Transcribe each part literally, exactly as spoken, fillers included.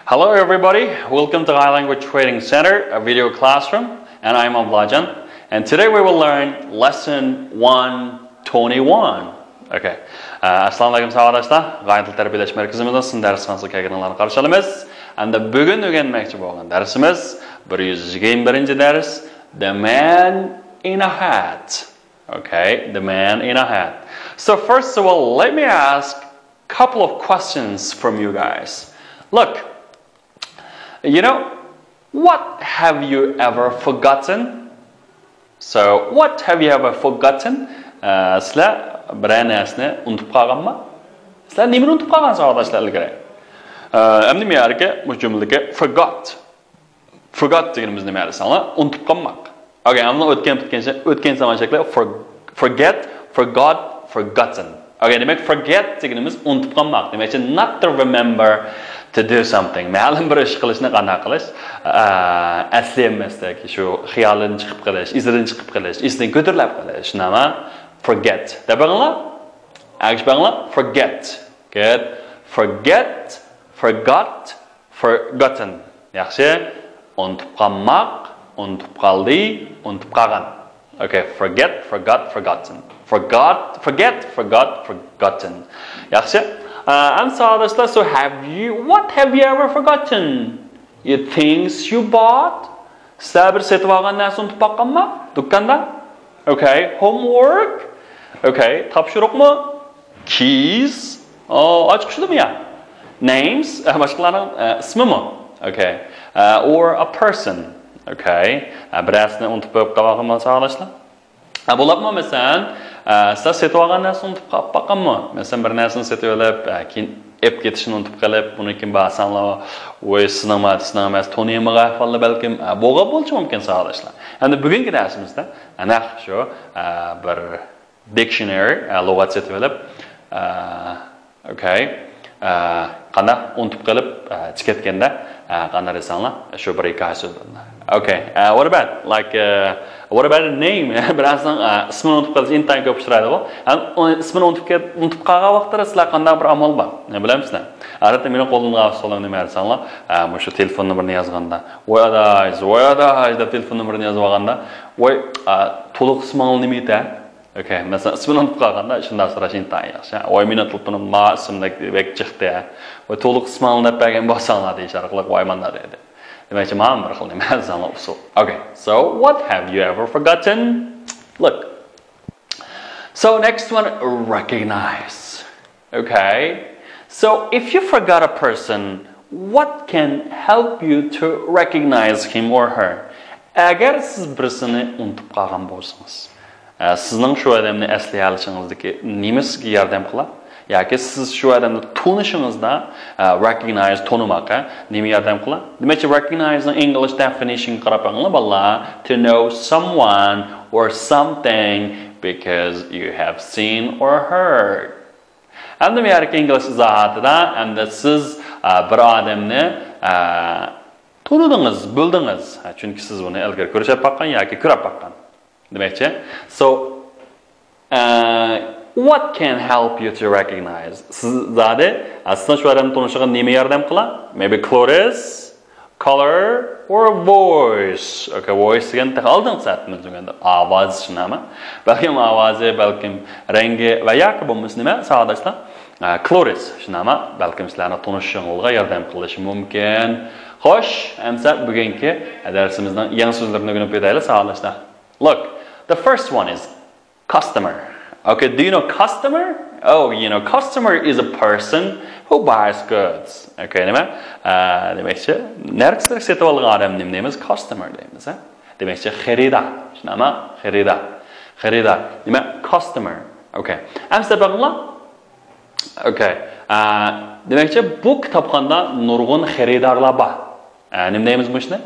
Hello everybody, welcome to Thai Language Training Center, a video classroom, and I'm Ablajan. And today we will learn lesson one twenty-one. Okay. ئەسسالامۇ ئەلەيكۇم ساۋاقداشلار. غايەت تەربىيەلەش مەركىزىمىزنىڭ سىن دەرسخانىسىغا كەلگىنىڭلارنى قارشى ئالىمىز. ئەمدى بۈگۈن ئۆگەنمەكچى بولغان دەرسىمىز بىر يۈز يىگىرمە بىرىنچى دەرس، The Man in a Hat. Okay, The Man in a Hat. So first of all, let me ask couple of questions from you guys. Look, you know, what have you ever forgotten? So, what have you ever forgotten? Ә, сілер бірер нәрсені ұмытып қалған ма? Сілер немені ұмытып қалған сағатдашлар ілгері? Ә, әмді миярге бұл жүмілдігі forgot. Forgot дегеніміз неме десеңлер, ұмытып қалмақ. Окей, аны өткен, өткен, өткен заман шекли for, forget, forgot, forgotten. Окей, демек, forget дегеніміз ұмытып қалмақ. Демекші, not to remember to do something. Мәлім бір іс қылышны ғана қылыш, ә, әсленместік, шу қиялын шығып қылыш, ізірін шығып қылыш, ізін көтеріліп қылыш. Нама? Forget. Дәп алыңла? Әгіш бағыңла? Forget. Good. Forget, forgot, forgotten. Яхшы. Ұмытып қалмақ, ұмытып қалды, ұмытып қалған. Okay, forget, forgot, forgotten. Forgot, forget, forgot, forgotten. Яхшы. Ә, әм сағдашлар, so have you, what have you ever forgotten? You things you bought? Сәбір сетіп алған нәрсе ұмытып қалған ма? Дүкканда? Okay, homework? Okay, тапшырық мы? Keys. О, ачык шудымы я? Names, ә, башқаларның, ә, ісімі ме? Okay. Ә, or a person. Okay. Ә, бір нәрсені ұмытып қойып қалған ма сағдашлар? Ә, болапмы мәсәлән, ә, сіз сетіп алған нәрсені ұмытып қалып қалған ма? Мәсәлән, бір нәрсені сетіп алып, ә, кейін еп кетішін ұмытып қалып, бұны кейін барсаңлар, ой, сіздің ма, сіздің ма, тонемаға фалла бәлкім, ә, болған болушы мүмкін сағдашлар. Әмді бүгінгі дәрісімізде, ә, нәқ шу, ә, бір dictionary, ә, луғат сетіп алып, ә, okay, ә, қана ұмытып қалып, ә, тікеткенде, ә, қана десеңлер, шу бір екі сөз. Okay, ә, what about, like, ә, what about a name? Біразының, ә, ісімін ұмытып қалып, ин тайын көп ұшырайды ғой. Һәм оны ісімін ұмытып кет, ұмытып қалған вақытта сілер қандай бір амал бар? Не білемісіңдер? Әдетте мені қолымға солай неме десеңлер, ә, шу телефон нөмірін жазғанда, ой адайыз, ой адайыз деп телефон нөмірін жазып алғанда, ой, ә, толық ісімің неме еді? Okay, мәсәлән, ісімін ұмытып қалғанда, шында сыра шынтайын яхшы. Ой, мені тылпыным ма ісімді бек чықты. Ой, толық ісімін деп берген болсаңлар дейш арқылы ой манда деді. Демекші, маған бір қыл неме, заңлы ұсыл. Okay, so what have you ever forgotten? Look. So next one, recognize. Okay. So if you forgot a person, what can help you to recognize him or her? Әгер сіз бірісіні ұмытып қалған болсаңыз, ә, сіздің шу адамны әсілей алышыңыздікі немесіге ярдәм қыла? Яки сіз шу адамны тонышыңызда, ә, recognize, тонымаққа неме ярдәм қыла? Демекші, recognize-ның English definition қарап алыңла, балалар. To know someone or something because you have seen or heard. Әмді мияр English izohatida, әмді сіз, ә, бір адамны, ә, тонудыңыз, білдіңіз. Ә, чүнки сіз оны ілгері көріп баққан яки көріп баққан. Демекші. So, ә, what can help you to recognize? Сіз зады, ә, сіздің шу адамны тонышыға неме ярдәм қыла? Maybe clothes, color or voice. Okay, voice деген тек алдың сәтіміз дегенде. Аваз, шынама. Бәлкім авазы, бәлкім рәңгі вә яки болмас неме, сағдашлар. Ә, clothes, шынама. Бәлкім сілерні тонышыңызға ярдәм қылышы мүмкін. Хош, әмсә бүгінгі дәрісіміздің ең сөзлерін өңініп өтәйлі, сағдашлар. Look, the first one is customer. Okay, do you know customer? Oh, you know, customer is a person who buys goods. Okay, неме? Ә, демекші, нәрсілер сетіп алған адам неме дейміз? Customer дейміз, ә? Демекші, херидар. Шынама? Херидар. Херидар. Неме? Customer. Okay. Әмсә бағыңла? Okay. Ә, демекші, бұл кітапханда нұрғын херидарлар бар. Ә, неме дейміз мұшыны?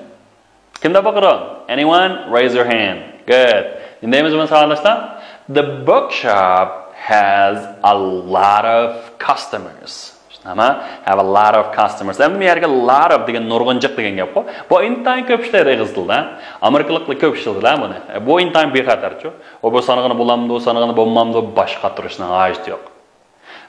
Kimde bakırın? Anyone? Raise your hand. Good. Nima deymiz buni, savoldoshlar? The bookshop has a lot of customers. Shunama? Have a lot of customers. Endi bu yerga lot of degan nurg'unchiq degan gap bor. Bu intayin ko'p ishlaydi ig'iz tilda. Amerikaliklar ko'p ishlaydilar buni. Bu intayin bexatarchu. U bu sanig'ini bo'lamdi, u sanig'ini bo'lmamdi, boshqa turishning hojati yo'q.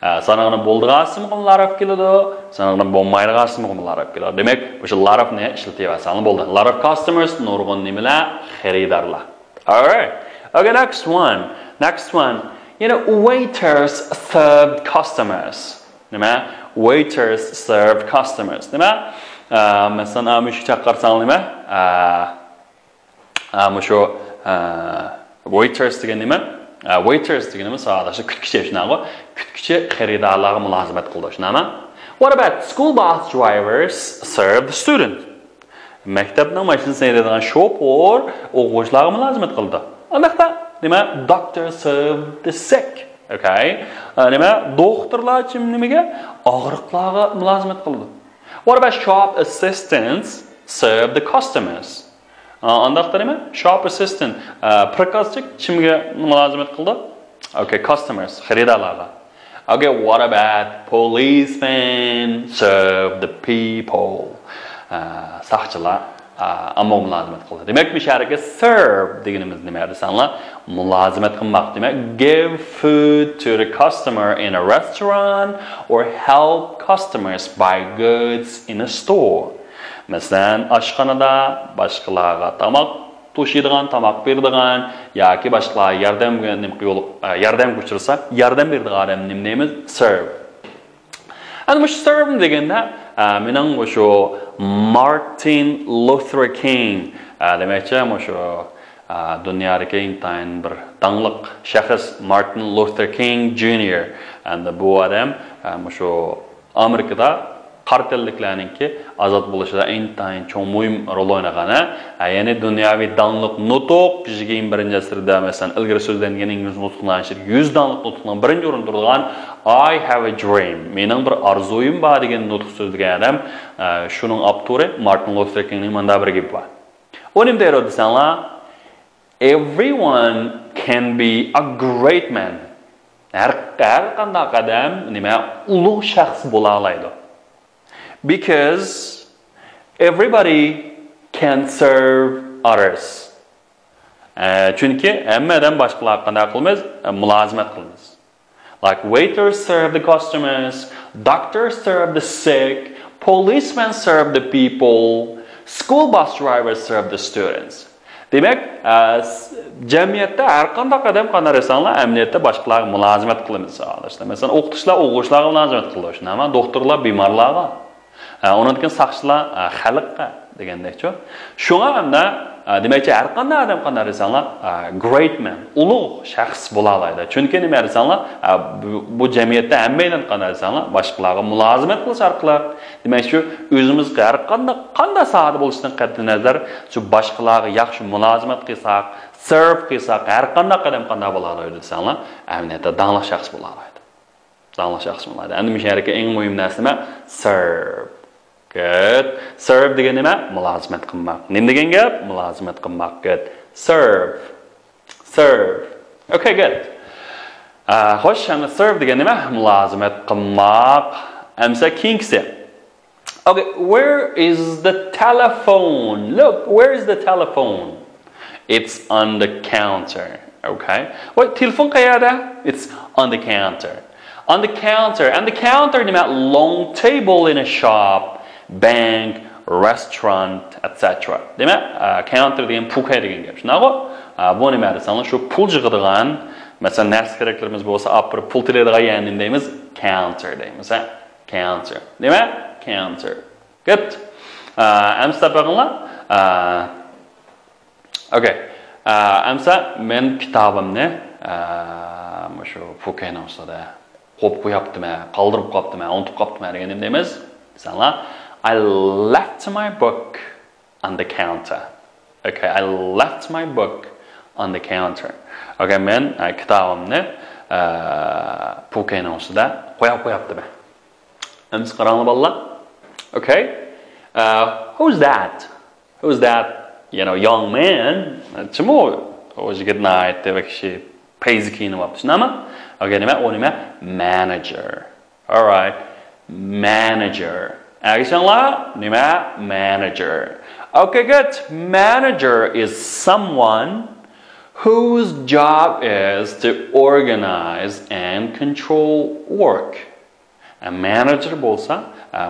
سانىغىنى بولىدىغان ئىسىمغىمۇ لارف كېلىدۇ، سانىغىنى بولمايدىغان ئىسىمغىمۇ لارف كېلىدۇ. دېمەك، مۇشۇ لارفنى ئىشلىتىۋەرسەڭلار بولدى. Lot of customers، نۇرغۇن نېمىلەر، خېرىدارلار. Alright. Okay, next one. Next one. You know, waiters served customers. نېمە؟ Waiters served customers. نېمە؟ ئە، مەسىلەن، ئە، مۇشۇ چاققا قارىساڭ نېمە؟ ئە، ئە، مۇشۇ، ئە، waiters دېگەن نېمە؟ ئە، waiters دېگىنىمىز ساۋاقداشلار كۈتكۈچى، شۇنداقغۇ؟ كۈتكۈچى خېرىدارلارغا مۇلازىمەت قىلىدۇ، شۇنداقمۇ؟ What about school bus drivers serve the student? مەكتەپنىڭ ماشىنىسىنى ھەيدەيدىغان شوپۇر ئوقۇغۇچىلارغا مۇلازىمەت قىلىدۇ. ئانداقتا نېمە؟ Doctor serve the sick. Okay. ئە، نېمە؟ دوختۇرلار چىم نېمىگە؟ ئاغرىقلارغا مۇلازىمەت قىلىدۇ. What about shop assistants serve the customers? ئا، ئانداقتا نېمە؟ Shop assistant، ئا، پرىكازچىك چىمگە مۇلازىمەت قىلىدۇ؟ Okay, customers، خېرىدارلارغا. Okay, what about policemen serve the people? ئا، ساقچىلار، ئا، ئاممىغا مۇلازىمەت قىلىدۇ. دېمەك، مۇشۇ يەردىكى serve دېگىنىمىز نېمە دېسەڭلار، مۇلازىمەت قىلماق. دېمەك، give food to the customer in a restaurant or help customers buy goods in a store. مەسىلەن، ئاشخانىدا باشقىلارغا تاماق توشۇيدىغان، تاماق بېرىدىغان ياكى باشقىلارغا ياردەمگە نېمە يول-، ئە، ياردەمگە ئۇچرىسا، ياردەم بېرىدىغان ئادەمنى نېمە دەيمىز؟ Serve. ئەنە مۇشۇ serve دېگەندە، ئە، مېنىڭ مۇشۇ مارتىن لۇتېر كىڭ، ئە، دېمەكچى، مۇشۇ، ئە، دۇنيادىكى ئىنتايىن بىر داڭلىق شەخس مارتىن لۇتېر كىڭ جۇنىيور. ئەمدى بۇ ئادەم، ئە، مۇشۇ ئامېرىكىدا قارا تەنلىكلەرنىڭكى ئازاد بولۇشىدا ئىنتايىن چوڭ مۇھىم رول ئوينىغان، ھە، يەنى دۇنياۋى دانلىق نۇتۇق، يىگىرمە بىرىنچى ئەسىردە، مەسىلەن، ئىلگىرى سۆزلەنگەن ئىنگلىز نۇتۇقلارنىڭ ئىچىدە يۈز دانلىق نۇتۇقنىڭ بىرىنچى ئورۇندا تۇرىدىغان I have a dream، مېنىڭ بىر ئارزۇيۇم بار دېگەن نۇتۇق سۆزلىگەن ئادەم، ئە، شۇنىڭ ئاپتورى مارتىن لۇتېر كىڭنىڭ مۇنداق بىر گېپى بار. ئۇ نېمە دەيدۇ دېسەڭلار، Everyone can be a great man. ھەر، ھەر قانداق ئادەم نېمە، ئۇلۇغ شەخس بولالايدۇ. Because everybody can serve others. ئە، چۈنكى ھەممە ئادەم باشقىلارغا قانداق قىلىمىز؟ ئە، مۇلازىمەت قىلىمىز. Like waiters serve the customers, doctors serve the sick, policemen serve the people, school bus drivers serve the students. دېمەك، ئە، س-، جەمئىيەتتە ھەر قانداق ئادەم قانداق دېسەڭلار، ئەمەلىيەتتە باشقىلارغا مۇلازىمەت قىلىمىز، ساۋاقداشلار. مەسىلەن، ئوقۇتقۇچىلار ئوقۇغۇچىلارغا مۇلازىمەت قىلىدۇ، شۇنداقمۇ؟ دوختۇرلار بىمارلارغا. ئە، ئۇنىڭدىن كېيىن ساقچىلار، ئە، خەلققە دېگەندەكچۇ. شۇڭا ئەمدى، ئە، دېمەكچى، ھەر قانداق ئادەم قانداق دېسەڭلار، ئە، great man، ئۇلۇغ شەخس بولالايدۇ. چۈنكى نېمە دېسەڭلار، ئە، بۇ، بۇ جەمئىيەتتە ھەممەيلەن قانداق دېسەڭلار، باشقىلارغا مۇلازىمەت قىلىش ئارقىلىق، دېمەكچۇ، ئۆزىمىزگە ھەر قانداق، قانداق ساھەدە بولۇشىدىن قەتئىينەزەر، شۇ باشقىلارغا ياخشى مۇلازىمەت قىلساق، serve قىلساق، ھەر قانداق ئادەم قانداق بولالايدۇ دېسەڭلار، ئەمەلىيەتتە داڭلىق شەخس بولالايدۇ. داڭلىق شەخس بولالايدۇ. ئەمدى مۇشۇ يەردىكى ئەڭ مۇھىم نەرسە نېمە؟ Serve. Good. Serve دېگەن نېمە؟ مۇلازىمەت قىلماق. نېمە دېگەن گەپ؟ مۇلازىمەت قىلماق. Good. Serve. Serve. Okay, good. ئا، خوش، ئەمدى serve دېگەن نېمە؟ مۇلازىمەت قىلماق. ئەمسە كېيىنكىسى. Okay, where is the telephone? Look, where is the telephone? It's on the counter. Okay. Wait, تېلېفون قەيەردە؟ It's on the counter. On the counter. And the counter نېمە؟ Long table in a shop, bank, restaurant, et cetera. دېمەك، ئا، counter دېگەن پوكەي دېگەن گەپ. شۇنداققۇ؟ ئا، بۇ نېمە دېسەڭلار، شۇ پۇل يىغىدىغان، مەسىلەن، نەرسە كېرەكلىرىمىز بولسا، ئاپىرىپ پۇل تۆلەيدىغان يەرنى نېمە دەيمىز؟ Counter دەيمىز، ھە؟ Counter. نېمە؟ Counter. Good. ئا، ئەمسە بېقىڭلار. ئا، okay. ئا، ئەمسە مەن كىتابىمنى، ئا، مۇشۇ پوكەينىڭ ئۈستىدە قويۇپ قويۇپتىمەن، قالدۇرۇپ قويۇپتىمەن، ئۇنتۇپ قويۇپتىمەن دېگەندە نېمە دەيمىز؟ دېسەڭلار، I left my book on the counter. Okay, I left my book on the counter. Okay, مەن، ئا، كىتابىمنى، ئا، پوكەينىڭ ئۈستىدە قويۇپ قويۇپتىمەن. ئەمسە قاراڭلار بالىلار. Okay. ئا، who's that? Who's that? You know, young man. كىم ئۇ؟ ئۇ يىگىت ناھايىتى بىر كىشى پەيزى كىيىنىۋاپتۇ. شۇنداقمۇ؟ Okay، نېمە؟ ئۇ نېمە؟ Manager. Alright. Manager. ئەگىشىڭلار، نېمە؟ Manager. Okay, good. Manager is someone Whose job is to organize and control work. Manager بولسا،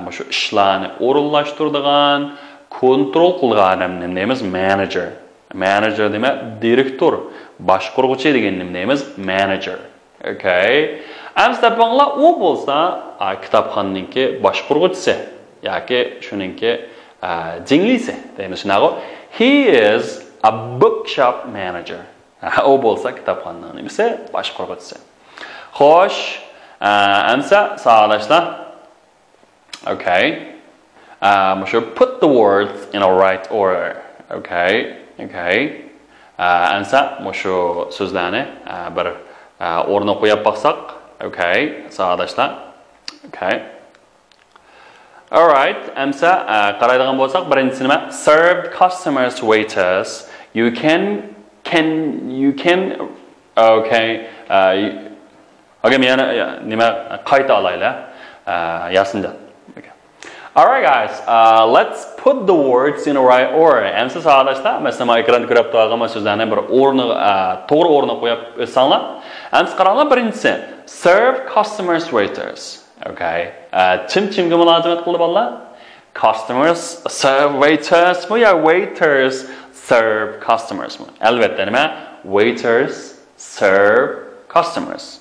مۇشۇ ئىشلارنى ئورۇنلاشتۇرىدىغان، كونترول قىلىدىغان ئادەمنى نېمە دەيمىز؟ مانېجېر. مانېجېر دېمەك، دىرېكتور، باشقۇرغۇچى دېگەننى نېمە دەيمىز؟ مانېجېر. ئوكەي. ئەمسە دەپمەڭلار، ئۇ بولسا، ئا، كىتابخانىنىڭكى باشقۇرغۇچىسى ياكى شۇنىڭكى، ئا، جىڭلىسى دەيمىز، شۇنداقغۇ؟ He is a bookshop manager. ئۇ بولسا كىتابخانىنىڭ نېمىسى؟ باشقۇرغۇچىسى. خوش، ئا، ئەمسە ساۋاقداشلار. ئوكەي. ئا، مۇشۇ put the words in a right order. ئوكەي. ئوكەي. ئا، ئەمسە مۇشۇ سۆزلەرنى، ئا، بىر، ئا، ئورنىغا قويۇپ باقساق. ئوكەي، ساۋاقداشلار. ئوكەي. Alright، ئەمسە، ئا، قارايدىغان بولساق، بىرىنچىسى نېمە؟ Served customers, waiters. You can, can, you can, okay. ئا، ئوكەي، مەن يەنە، يا، نېمە، قايتا ئالايلى. ئا، ياسىنجان. ئوكەي. Alright, guys, uh, let's put the words in the right order. ئەمسە ساۋاقداشلار، مەسىلەن، مانا ئېكراندا كۆرۈپ تۇرغان سۆزلەرنى بىر ئورنىغا، ئا، توغرا ئورنىغا قويۇپ ئۆتسەڭلار. ئەمسە قاراڭلار، بىرىنچىسى. Served customers, waiters. ئوكەي. ئا، چىم چىمگە مۇلازىمەت قىلدى بالىلار؟ Customers serve waiters مۇ يا waiters serve customers مۇ؟ ئەلۋەتتە، نېمە؟ Waiters serve customers.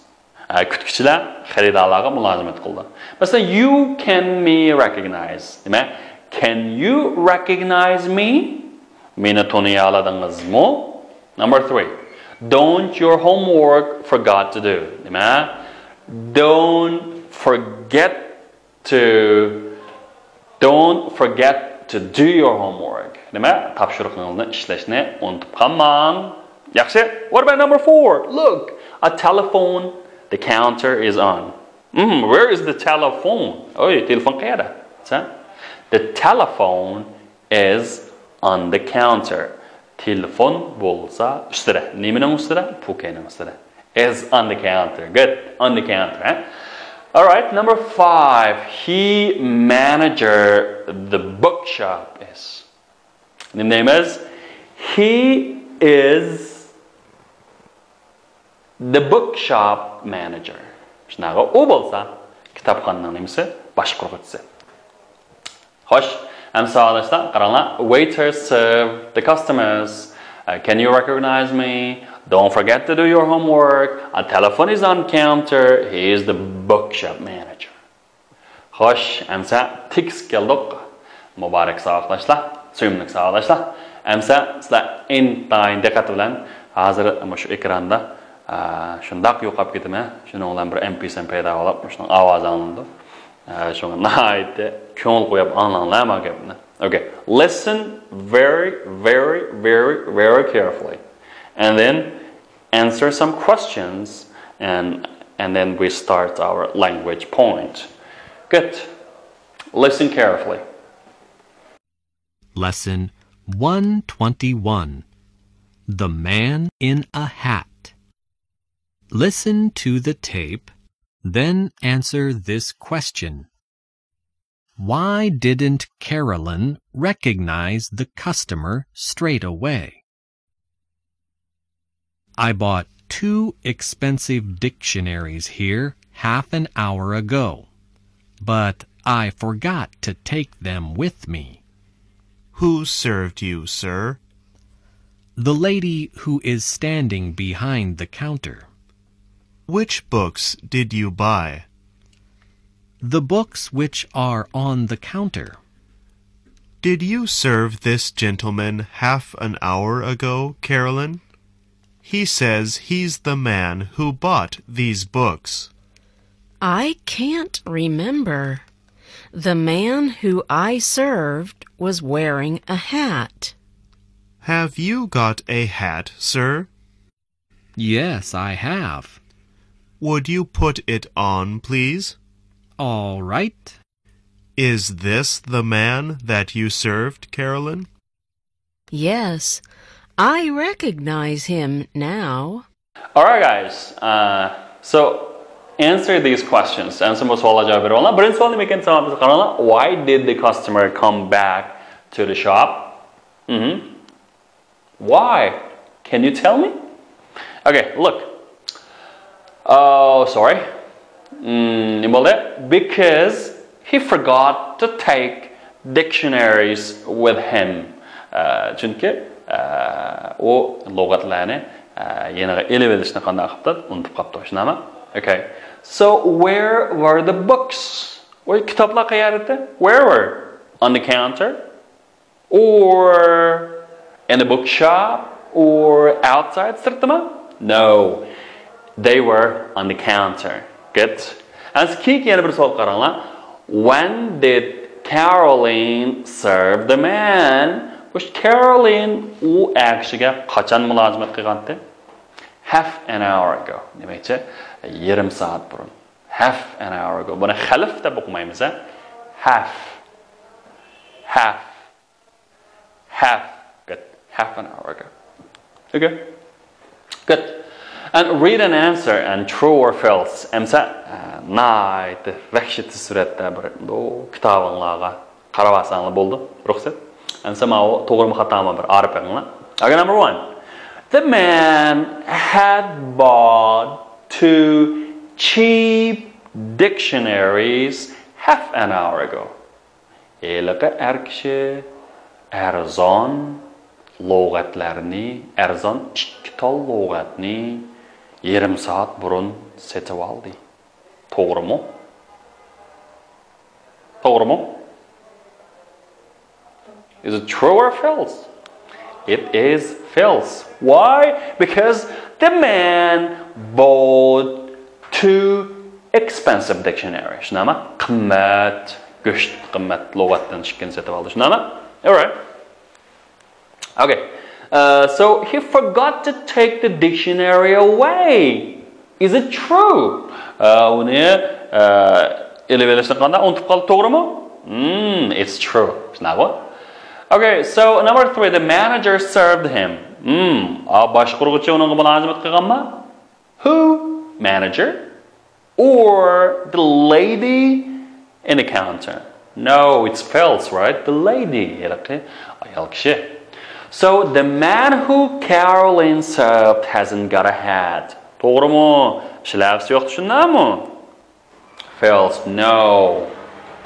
ئە، كۈتكۈچىلەر خېرىدارلارغا مۇلازىمەت قىلىدۇ. مەسىلەن، you can me recognize. نېمە؟ Can you recognize me? مېنى تونۇيالىدىڭىزمۇ؟ Number three. Don't your homework forgot to do. نېمە؟ Don't forget to, don't forget to do your homework. نېمە؟ تاپشۇرۇقىڭىزنى ئىشلەشنى ئۇنتۇپ قالماڭ. ياخشى. What about number four? Look, a telephone, the counter is on. Hmm, where is the telephone? ئوي، تېلېفون قەيەردە؟ سەن؟ The telephone is on the counter. تېلېفون بولسا ئۈستىدە. نېمىنىڭ ئۈستىدە؟ پوكەينىڭ ئۈستىدە. Is on the counter. Good. On the counter, ھە؟ Alright, number five. He manager the bookshop is. نېمە دەيمىز؟ He is the bookshop manager. شۇنداقغۇ؟ ئۇ بولسا كىتابخانىنىڭ نېمىسى؟ باشقۇرغۇچىسى. خوش، ئەمسە ساۋاقداشلار، قاراڭلار. Waiters serve the customers. Uh, can you recognize me? Don't forget to do your homework. A telephone is on counter. He is the bookshop manager. خوش، ئەمسە تېكىستكە كەلدۇق. مۇبارەك ساۋاقداشلار، سۆيۈملۈك ساۋاقداشلار. ئەمسە سىلەر ئىنتايىن دىققەت بىلەن، ھازىر مۇشۇ ئېكراندا، ئە، شۇنداق يوقاپ كېتىمەن. شۇنىڭ بىلەن بىر ئېم پى سەن پەيدا بولۇپ، مۇشۇنىڭ ئاۋازى ئاڭلىنىدۇ. ئە، شۇڭا ناھايىتى كۆڭۈل قويۇپ ئاڭلاڭلار ما گەپنى. Okay, listen very, very, very, very carefully. And then answer some questions and, and then we start our language point. Good. Listen carefully. Lesson one twenty-one. The Man in a Hat. Listen to the tape, then answer this question. Why didn't Carolyn recognize the customer straight away? I bought two expensive dictionaries here half an hour ago, but I forgot to take them with me. Who served you, sir? The lady who is standing behind the counter. Which books did you buy? The books which are on the counter. Did you serve this gentleman half an hour ago, Carolyn? He says he's the man who bought these books. I can't remember. The man who I served was wearing a hat. Have you got a hat, sir? Yes, I have. Would you put it on, please? All right. Is this the man that you served, Carolyn? Yes, I recognize him now. Alright, guys. Uh, so, answer these questions. ئەمسە بۇ سوئاللارغا جاۋاب بېرىپ ئالىڭلار. بىرىنچى سوئال نېمە ئىكەن؟ ساڭا بىز قاراڭلار. Why did the customer come back to the shop? Mm-hmm. Why? Can you tell me? Okay, look. Oh, sorry. Hmm, nima bo'ldi? Because he forgot to take dictionaries with him. Chunki u lug'atlarni yaniga elib elishni qanday qilibdi? Unutib qolibdi, shundaymi? Okay. So where were the books? Voy, kitoblar qayerda? Where were? On the counter? Or in the bookshop? Or outside, sirtdami? No. They were on the counter. Good. Hozir keyingi yana bir savol qaranglar. When did Caroline serve the man? Bu Caroline u kishiga qachon mulozimat qilgandi? Half an hour ago. Demakchi, yarim soat burun. Half an hour ago. Buni half deb o'qimaymiz, a? Half. Half. Half. Good. Half an hour ago. Okay. Good. And read an answer and true or false. Emsa, nihoyat vahshiy suratda bir bu kitobinglarga qarab olsanglar bo'ldi. Ruxsat. Emsa mana to'g'rimi xatomi bir arif beringlar. Okay, number one. The man had bought two cheap dictionaries half an hour ago. Heliqi er kishi arzon lug'atlarni, arzon ikki ton lug'atni yarim soat burun sotib oldi. To'g'rimi? To'g'rimi? Is it true or false? It is false. Why? Because the man bought two expensive dictionaries. Shundaymi? Qimmat, go'sht qimmat lug'atdan chiqqan sotib oldi. Shundaymi? All right. Okay. Uh, so he forgot to take the dictionary away. Is it true? Uh, uni uh, ilib elishni qanday unutib qoldi, to'g'rimi? Hmm, it's true. Shunaqmi? Okay, so number three, the manager served him. Hmm, a, boshqaruvchi unga mulozimat qilganmi? Who? Manager? Or the lady in the counter? No, it's false, right? The lady, heliqi ayol kishi. So the man who Caroline served hasn't got a hat. To'g'rimi? Shlapsi yo'q, shundaymi? False, no.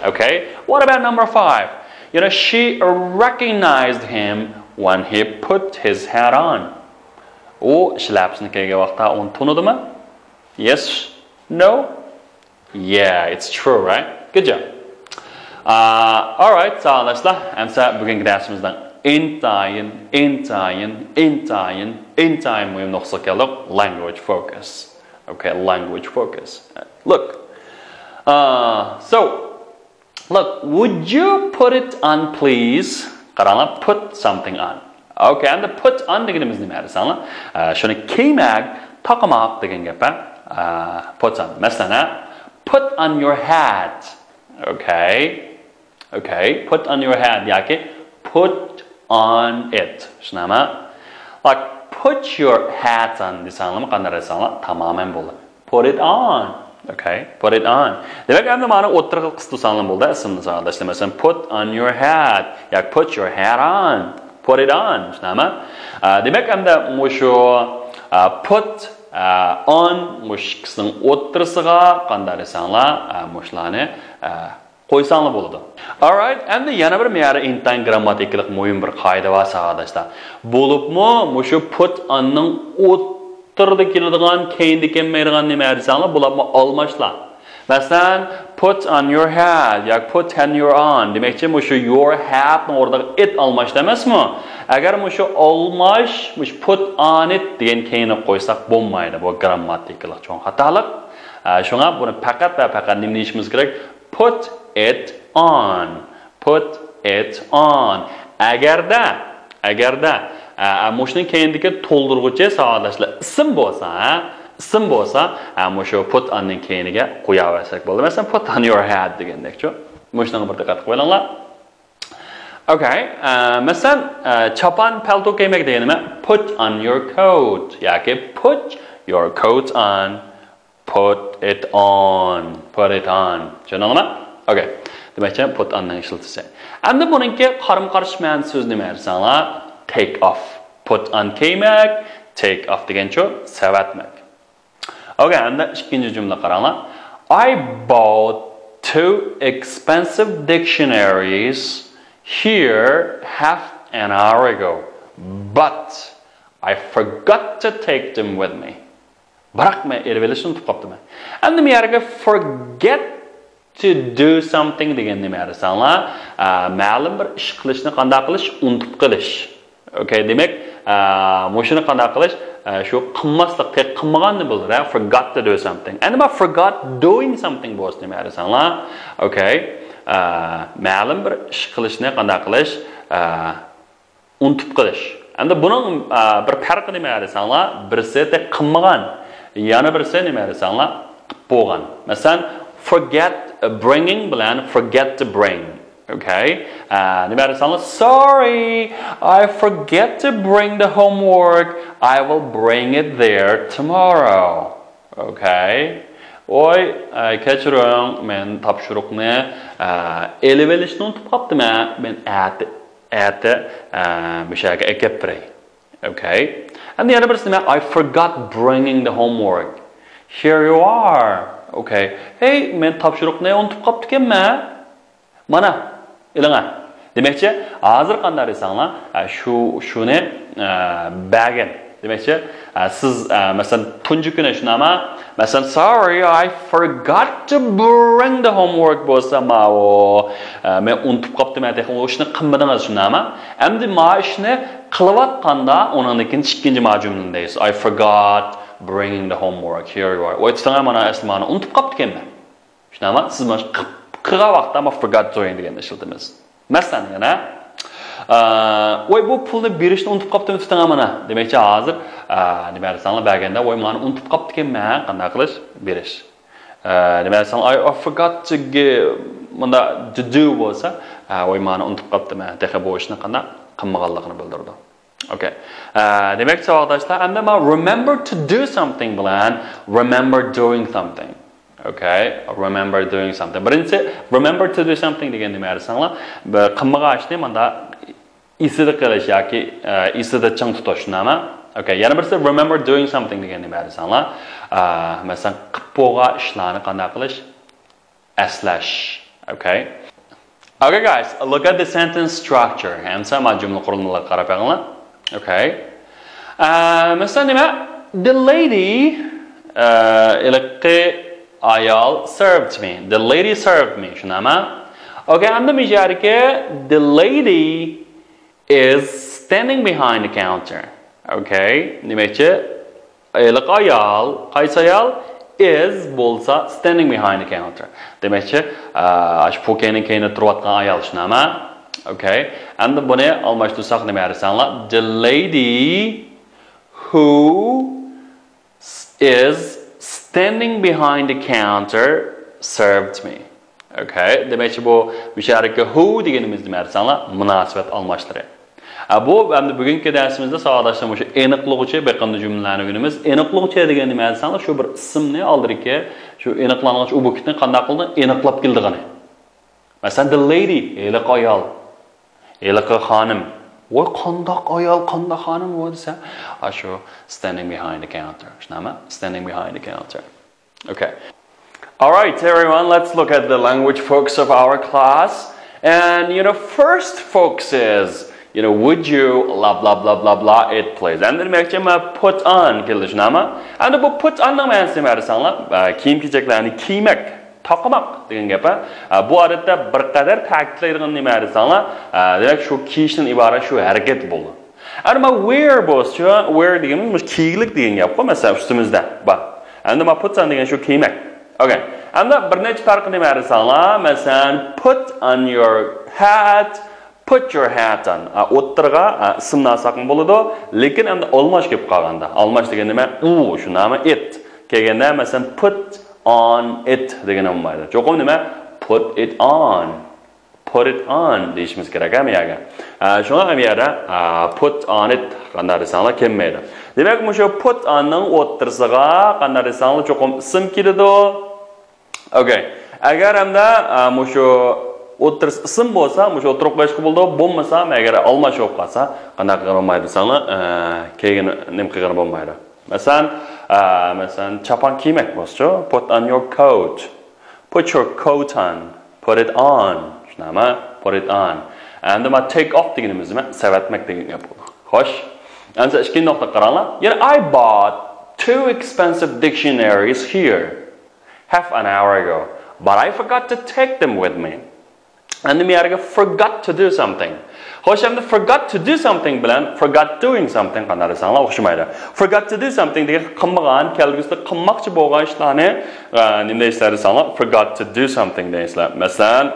Okay, what about number five? You know, she recognized him when he put his hat on. U shlapsini kiygan vaqtda uni tanidimi? Yes, no. Yeah, it's true, right? Good job. Uh, all right, sağ olasizlar. Emsa bugungi darsimizdan intayin, intayin, intayin, intayin muhim nuqtaga keldik. Language focus. Okay, language focus. Look. Uh, so, look, would you put it on, please? Qaranglar, put something on. Okay, endi put on deganimiz nima desanglar? Shuni kiymak, taqamaq degan gap, a? Put on. Masalan, put on your hat. Okay. Okay, put on your hat yoki put on it. Shunami? Like, put your hat on desanglarmi, qanday desanglar, tamoman bo'ldi. Put it on. Okay, put it on. Demak, endi mana o'ttirib qisib tursangiz bo'ldi, ismni savolatda ishlamasdan. Put on your hat. Yoki put your hat on. Put it on. Shunami? Demak, endi mushu put on mush ikkisining o'ttirisiga qanday desanglar, mushlarni qo'ysanglar bo'ladi. Alright, endi yana bir miyari intan grammatikalik muhim bir qoida bor, savodashlar. Bo'libmi, mushu put onning o'ttirida keladigan, keyinda kelmaydigan nima desanglar, bularmi almashlar. Masalan, put on your hat yoki put on your on demakchi, mushu your hat ning o'rniga it almashdi emasmi? Agar mushu almash, mushu put on it degan keyinga qo'ysak bo'lmaydi. Bu grammatikalik cho'ng xatolik. Shunga buni faqat va faqat nima deyishimiz kerak? Put it on. Put it on. Agarda, agarda, a, a, mushning keyindagi to'ldirg'uchi savodashlar ism bo'lsa, a, ism bo'lsa, a, mushu put onning keyiniga qo'yaversak bo'ladi. Masalan, put on your hat degandekchu. Mushunga bir diqqat qilib qo'yinglar. Okay, a, masalan, a, chopon palto kiymak degani nima? Put on your coat yoki put your coat on. Put it on. Put it on. Tushundingizmi? Okay. Demakchi, put on ning ishlatilishi. Endi buningki qarama-qarshi ma'nosi so'z nima desanglar? Take off. Put on kiymak, take off دېگەنچۇ، سەۋەتمەك. ئوكەي، ئەمدى ئىككىنچى جۈملە قاراڭلار. I bought two expensive dictionaries here half an hour ago, but I forgot to take them with me. بىراق مەن ئېلىۋېلىشنى ئۇنتۇپ قاپتىمەن. ئەمدى بۇ يەرگە forget to do something دېگەن نېمە دېسەڭلار، ئە، مەلۇم بىر ئىش قىلىشنى قانداق قىلىش؟ ئۇنتۇپ قېلىش. ئوكەي، دېمەك، ئە، مۇشۇنى قانداق قىلىش؟ ئە، شۇ قىلماسلىق، تېخى قىلمىغاننى بىلدۈرە، forgot to do something. ئەمدى ما forgot doing something بولسا نېمە دېسەڭلار، ئوكەي، ئە، مەلۇم بىر ئىش قىلىشنى قانداق قىلىش؟ ئە، ئۇنتۇپ قېلىش. ئەمدى بۇنىڭ، ئە، بىر پەرقى نېمە دېسەڭلار، بىرسى تېخى قىلمىغان، يەنە بىرسى نېمە دېسەڭلار، قىلىپ بولغان. مەسىلەن، forget bringing بىلەن forget to bring. ئوكەي. ئە، نېمە دېسەڭلار، sorry, I forget to bring the homework. I will bring it there tomorrow. ئوكەي. ۋوي، ئە، كەچۈرۈڭ، مەن تاپشۇرۇقنى، ئە، ئېلىۋېلىشنى ئۇنتۇپ قاپتىمەن. مەن ئەتە، ئەتە، ئە، مۇشۇ يەرگە ئەكەپ بېرەي. ئوكەي. ئەمدى يەنە بىرسى نېمە؟ I forgot bringing the homework. Here you are. ئوكەي. ھەي، مەن تاپشۇرۇقنى ئۇنتۇپ قاپتىكەنمەن. مانا، ئېلىڭە. دېمەكچى، ھازىر قانداق دېسەڭلار، ئە، شۇ، شۇنى، ئە، بەرگىن. دېمەكچى، ئە، سىز، ئە، مەسىلەن، تۇنجى كۈنى شۇنداقمۇ؟ مەسىلەن، sorry, I forgot to bring the homework بولسا، ماۋۇ، ئە، مەن ئۇنتۇپ قاپتىمەن، تېخى ئۇ ئىشنى قىلمىدىڭىز، شۇنداقمۇ؟ ئەمدى ما ئىشنى قىلىۋاتقاندا، ئۇنىڭدىن كېيىن ئىككىنچى ما جۈملىنى دەيسىز. I forgot bringing the homework. Here you are. ۋاي، تۇتۇڭە، مانا، ئەسلى مانا ئۇنتۇپ قاپتىكەنمەن. شۇنداقمۇ؟ سىز مانا قىلغان ۋاقىتتا ما forgot doing دېگەننى ئىشلىتىمىز. مەسىلەن، يەنە، ئە، ۋاي، بۇ پۇلنى بېرىشنى ئۇنتۇپ قاپتىمەن، تۇتۇڭە مانا. دېمەكچى، ھازىر، ئە، نېمە دېسەڭلار، بەرگەندە، ۋاي، مانا ئۇنتۇپ قاپتىكەنمەن، قانداق قىلىش؟ بېرىش. ئە، نېمە دېسەڭلار، I forgot to give، مۇندا to do بولسا، ئە، ۋاي، مانا ئۇنتۇپ قاپتىمەن، تېخى بۇ ئىشنى قانداق قىلمىغانلىقىنى بىلدۈرىدۇ. ئوكەي. ئە، دېمەك، ساۋاقداشلار، ئەمدى ما remember to do something بىلەن remember doing something. ئوكەي، remember doing something. بىرىنچىسى، remember to do something دېگەن نېمە دېسەڭلار، بىر قىلمىغان ئىشنى ماندا ئېسىدە قىلىش ياكى، ئە، ئېسىدە چىڭ تۇتۇش، شۇنداقمۇ؟ ئوكەي، يەنە بىرسى، remember doing something دېگەن نېمە دېسەڭلار، ئە، مەسىلەن، قىلىپ بولغان ئىشلارنى قانداق قىلىش؟ ئەسلەش. ئوكەي. Okay, guys, look at the sentence structure. ئەمسە ما جۈملە قۇرۇلمىلىرىغا قاراپ بېقىڭلار. ئوكەي. ئە، مەسىلەن، نېمە؟ The lady، ئە، ھېلىقى ئايال served me. The lady served me. شۇنداقمۇ؟ ئوكەي، ئەمدى مۇشۇ يەردىكى the lady is standing behind the counter. ئوكەي، دېمەكچى، ھېلىقى ئايال، قايسى ئايال؟ Is بولسا standing behind the counter. دېمەكچى، ئە، ئاشۇ پوكەينىڭ كەينىدە تۇرۇۋاتقان ئايال، شۇنداقمۇ؟ ئوكەي. ئەمدى بۇنى ئالماشتۇرساق نېمە دېسەڭلار؟ The lady who is standing behind the counter served me. ئوكەي، دېمەكچى، بۇ مۇشۇ يەردىكى who دېگىنىمىز نېمە دېسەڭلار، مۇناسىۋەت ئالماشلىرى. ئە، بۇ ئەمدى بۈگۈنكى دەرسىمىزدە ساۋاقداشلار مۇشۇ ئېنىقلىغۇچى، بېقىندى جۈملىلەرنى ئۆگىنىمىز. ئېنىقلىغۇچى دېگەن نېمە دېسەڭلار، شۇ بىر ئىسىمنى ئالدىدىكى شۇ ئېنىقلانغۇچ ئوبيېكتنى قانداق قىلدى، ئېنىقلاپ كېلىدىغىنى. مەسىلەن، the lady، ھېلىقى ئايال. ھېلىقى خانىم. ۋاي، قانداق ئايال، قانداق خانىم ۋاي دېسە، ئاشۇ standing behind the counter. شۇنداقمۇ؟ Standing behind the counter. Okay. All right, everyone, let's look at the language focus of our class. And, you know, first focus is, you know, would you blah, blah, blah, blah, blah, it, please. ئەمدى دېمەكچى، ما put on كېلىدۇ، شۇنداقمۇ؟ ئەمدى بۇ put on نىڭ مەنىسى نېمە دېسەڭلار، ئە، كىيىم-كېچەكلەرنى كىيمەك. تاقىماق دېگەن گەپ، ھە. ئە، بۇ ئادەتتە بىر قەدەر تەكىتلەيدىغان نېمە دېسەڭلار، ئە، دېمەك، شۇ كىيىشتىن ئىبارەت شۇ ھەرىكەت بولىدۇ. ئەمما wear بولسىچۇ، wear دېگىنىمىز مۇشۇ كىيگۈلۈك دېگەن گەپقۇ، مەسىلەن، ئۈستىمىزدە بار. ئەمدى ما put on دېگەن شۇ كىيمەك. ئوكەي. ئەمدى بىر نەچچە پەرقى نېمە دېسەڭلار، مەسىلەن، put on your hat، Put your hat on. ئا، ئوتتۇرىغا، ئا، ئىسىمنى ئالساقمۇ بولىدۇ، لېكىن ئەمدى ئالماش كېلىپ قالغاندا. ئالماش دېگەن نېمە؟ ئۇ، شۇنداقمۇ؟ It. كەلگەندە، مەسىلەن، put on it دېگىنى بولمايدۇ. چوقۇم نېمە؟ Put it on. Put it on دېيىشىمىز كېرەك، ھە، بۇ يەرگە. ئا، شۇڭا ھەم يەردە، ئا، put on it قانداق دېسەڭلار كەلمەيدۇ. دېمەك، مۇشۇ put on نىڭ ئوتتۇرىسىغا قانداق دېسەڭلار چوقۇم ئىسىم كېلىدۇ. ئوكەي. ئەگەر ئەمدى، ئا، مۇشۇ ئوتتۇرىسى ئىسىم بولسا، مۇشۇ ئوتتۇرىغا قويۇشقا بولىدۇ. بولمىسا، ئەگەر ئالماش بولۇپ قالسا، قانداق قىلغىلى بولمايدۇ دېسەڭلار، ئە، كېيىن نېمە قىلغىلى بولمايدۇ. مەسىلەن، ئە، مەسىلەن، چاپان كىيمەك بولسىچۇ، put on your coat. Put your coat on. Put it on. شۇنداقمۇ؟ Put it on. ئەمدى ما take off دېگىنىمىز نېمە؟ سېۋەتمەك دېگەن گەپ بولىدۇ. خوش. ئەمدى ئىككىنچى نۇقتىغا قاراڭلار. يەنە I bought two expensive dictionaries here half an hour ago, but I forgot to take them with me. ئەمدى بۇ يەرگە forgot to do something. خوش، ئەمدى forgot to do something بىلەن forgot doing something قانداق دېسەڭلار ئوخشىمايدۇ. Forgot to do something دېگەن قىلمىغان، كەلگۈسىدە قىلماقچى بولغان ئىشلارنى، ئە، نېمە دەيسىلەر دېسەڭلار، forgot to do something دەيسىلەر. مەسىلەن،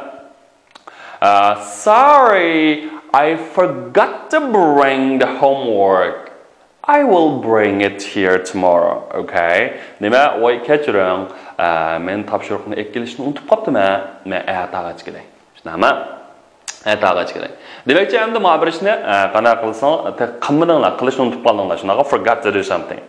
ئە، Sorry, I forgot to bring the homework. I will bring it here tomorrow, okay? نېمە؟ ۋاي، كەچۈرۈڭ. ئە، مەن تاپشۇرۇقنى ئېلىپ كېلىشنى ئۇنتۇپ قاپتىمەن. مەن ئەتە ئاغاچ كېلەي. شۇنداقمۇ؟ ئەتە ئاغاچ كېلەي. دېمەكچى، ئەمدى ما بىر ئىشنى، ئە، قانداق قىلساڭ، تېخى قىلمىدىڭلار، قىلىشنى ئۇنتۇپ قالدىڭلار. شۇنداققۇ؟ Forgot to do something.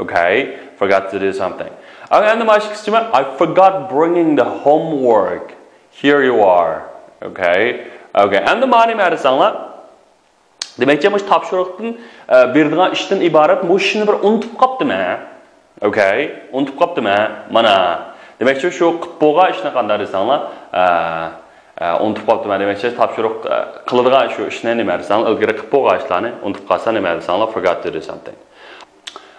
Okay? Forgot to do something. Okay، ئەمدى ما ئىككىسىچىمۇ، I forgot bringing the homework. Here you are. Okay? Okay. ئەمدى ما نېمە دېسەڭلار؟ دېمەكچى، مۇشۇ تاپشۇرۇقتىن، ئە، بېرىدىغان ئىشتىن ئىبارەت مۇشۇ ئىشنى بىر ئۇنتۇپ قاپتىمەن. ئوكەي، ئۇنتۇپ قاپتىمەن. مانا. دېمەكچى، شۇ قىلىپ بولغان ئىشنى قانداق دېسەڭلار، ئە، ئە، ئۇنتۇپ قاپتىمەن. دېمەكچى، تاپشۇرۇق، ئە، قىلىدىغان شۇ ئىشنى نېمە دېسەڭلار، ئىلگىرى قىلىپ بولغان ئىشلارنى ئۇنتۇپ قالسا نېمە دېسەڭلار، forgot to do something.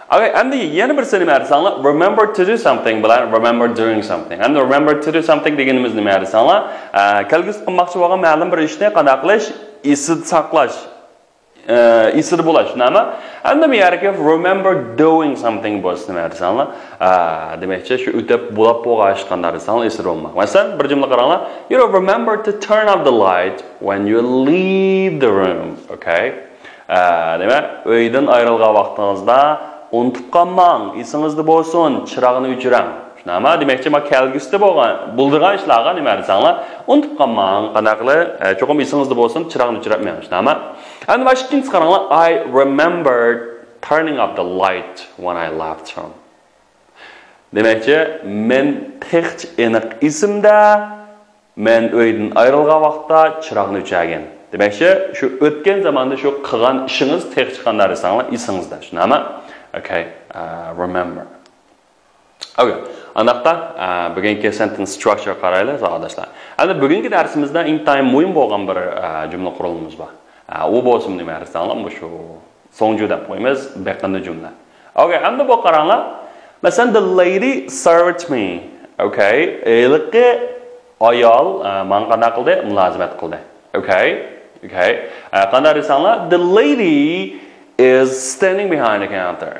ئوكەي، ئەمدى يەنە بىرسى نېمە دېسەڭلار، remember to do something بىلەن remember doing something. ئەمدى remember to do something دېگىنىمىز نېمە دېسەڭلار، ئە، كەلگۈسىدە قىلماقچى بولغان مەلۇم بىر ئىشنى قانداق قىلىش، ئېسىدە ساقلاش. ئە، ئېسىدە بولاش، شۇنداقمۇ؟ ئەمدى بۇ يەردىكى remember doing something بولسا نېمە دېسەڭلار، ئە، دېمەكچى، شۇ ئۆتەپ بولاپ بولغان ئىش قانداق دېسەڭلار، ئېسىدە بولماق. مەسىلەن، بىر جۈملە قاراڭلار. You remember to turn off the light when you leave the room. Okay? ئە، نېمە؟ ئۆيدىن ئايرىلغان ۋاقتىڭىزدا ئۇنتۇپ قالماڭ، ئېسىڭىزدە بولسۇن، چىراغنى ئۆچۈرەڭ. شۇنداقمۇ؟ دېمەكچى، ما كەلگۈسىدە بولغان، بولىدىغان ئىشلارغا نېمە دېسەڭلار، ئۇنتۇپ قالماڭ. قانداق قىلىپ؟ ئە، چوقۇم ئېسىڭىزدە بولسۇن، چىراغنى ئۆچۈرەتمەڭ. شۇنداقمۇ؟ ئەمدى مانا ئىككىنچىسى قاراڭلار. I remembered turning off the light when I left home. دېمەكچى، مەن تېخىچە ئېنىق ئېسىمدە، مەن ئۆيدىن ئايرىلغان ۋاقىتتا چىراغنى ئۆچۈرگەن. دېمەكچى، شۇ ئۆتكەن زاماندا شۇ قىلغان ئىشىڭىز تېخىچە قانداق دېسەڭلار ئېسىڭىزدە. شۇنداقمۇ؟ Okay, uh, remember. Okay. ئانداقتا، ئە، بۈگۈنكى sentence structure قارايلى، ساۋاقداشلار. ئەمدى بۈگۈنكى دەرسىمىزدە ئىنتايىن مۇھىم بولغان بىر، ئە، جۈملە قۇرۇلمىمىز بار. ئە، ئۇ بولسىمۇ نېمە دېسەڭلار، مۇشۇ سوڭجۈ دەپ قويىمىز، بېقىندى جۈملە. Okay، ئەمدى بۇ قاراڭلار. مەسىلەن، the lady served me. Okay، ھېلىقى ئايال، ئە، ماڭا قانداق قىلدى؟ مۇلازىمەت قىلدى. Okay، okay. ئە، قانداق دېسەڭلار، the lady is standing behind the counter.